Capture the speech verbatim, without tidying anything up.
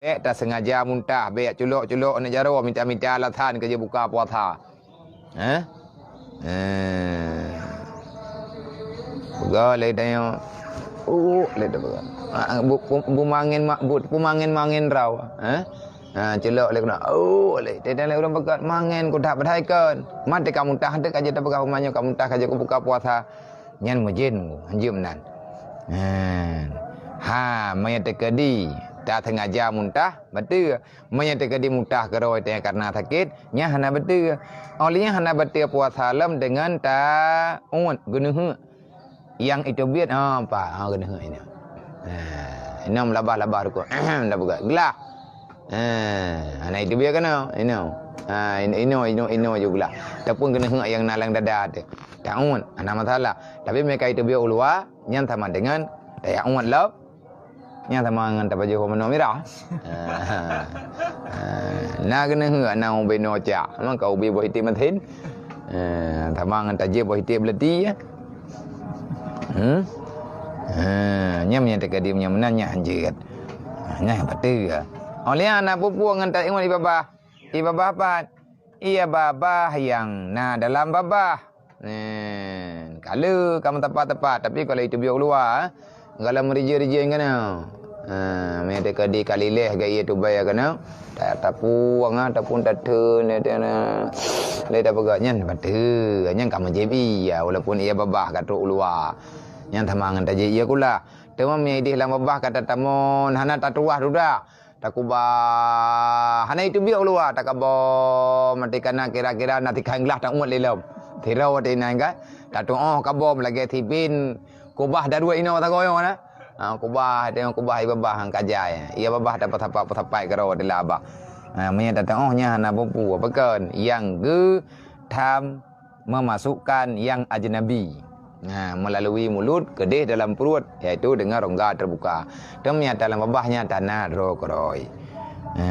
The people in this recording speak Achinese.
Bék tasengaja muntah, bék culok-culok aneuk jaroe mita-mita alasan keu jibuka puasa. Hah? Eh. Peugah lé tanyoe. Uh, lé tapeugah. Ah, bu-, bu-, bumangen ma-, bu-, bumangen-mangen rau. Hah? Ha, culok lé keunoe. Uh, lé. Teutang lé ureueng peugah mangen kutak padahai kon. Maté ka muntah teuh ka jeuet tapeugah umanyoe ka muntah ka jeuet kubuka puasa. Nyan meujén hanjeuet nan. Ha, meunyo teukeudi tasengaja muntah, beutôi. Meunyo teukeudi muntah keudroe teuh kareuna sakét, nyan hana beutôi. Óh lheueh nyan hana beutôi puasa lom deungon ta-, uet, geuneuheuk. Nyang iteubiet, ha, pa, ha, geuneuheuk inoe. Ha, inoe meulabah-labah rukuk. Dah peugah, glah. Ha, hana iteubiet keunoe, inoe. Ha, inoe, inoe, inoe, inoe ju glah. Ataupun geuneuheuk nyang na lam dada teuh. Ta-uet, hana masalah. Tapi meunyo ka iteubiet u luwa, nyan sama deungon ta-uet lom. Nyan sama ngon tapajoh manoe mirah. Ah, ah, na geuneuheuk na ubé noe cak. Maka ubé boh iték masin. Ah, sama ngon tajieb boh iték beuleuti, ya. Hmm? Ah, nyan nyang teukeudi nyan meunan nyan hanjeuet. Ah, nyan patéh. Óh lheueh na peue-peue ngon ta-uet ié babah. Ié babah pat. Ié babah nyang na dalam babah. Nyan, ka lheueh ka meutepat-tepat, tapi kalau iteubiet u luwa, eh, kalau meurijée-rijée keunoe. Ha, meuteukeu di kalileh gaya ié tubée keunoe, ta-, tapuang, ah, ataupun tatheun, lé, lé, lé tapeugah nyan, beutôi, nyan ka meujieb ié, walaupun ié babah ka trok u luwa. Nyan sama ngon tajieb ié kulah. Teuma meunyo idéh lam babah ka tatamon, hana tatuwah duda. Takubah, hana iteubiet u luwa, takaboh, maté kana kira-kira na tikhan glah ta-uet lé lom. Sidroe watée inan kan, tatuoh kaboh lagée sipin kubah daruet inoe sagoe na. Ha, kubah, teuh kubah ié babah nyang ka jai. Ié babah tapeusapa-peusapa keudroe watée lam babah. Ha, meunyo tatuoh nyan hana peue-peue, pakon nyang geutham memasukkan nyang ajnabi, ha, meulalu mulut keudéh dalam pruet, yaitu deungon rongga teubuka. Teuma nyata lam babah nyan tana droe keudroe. Ha,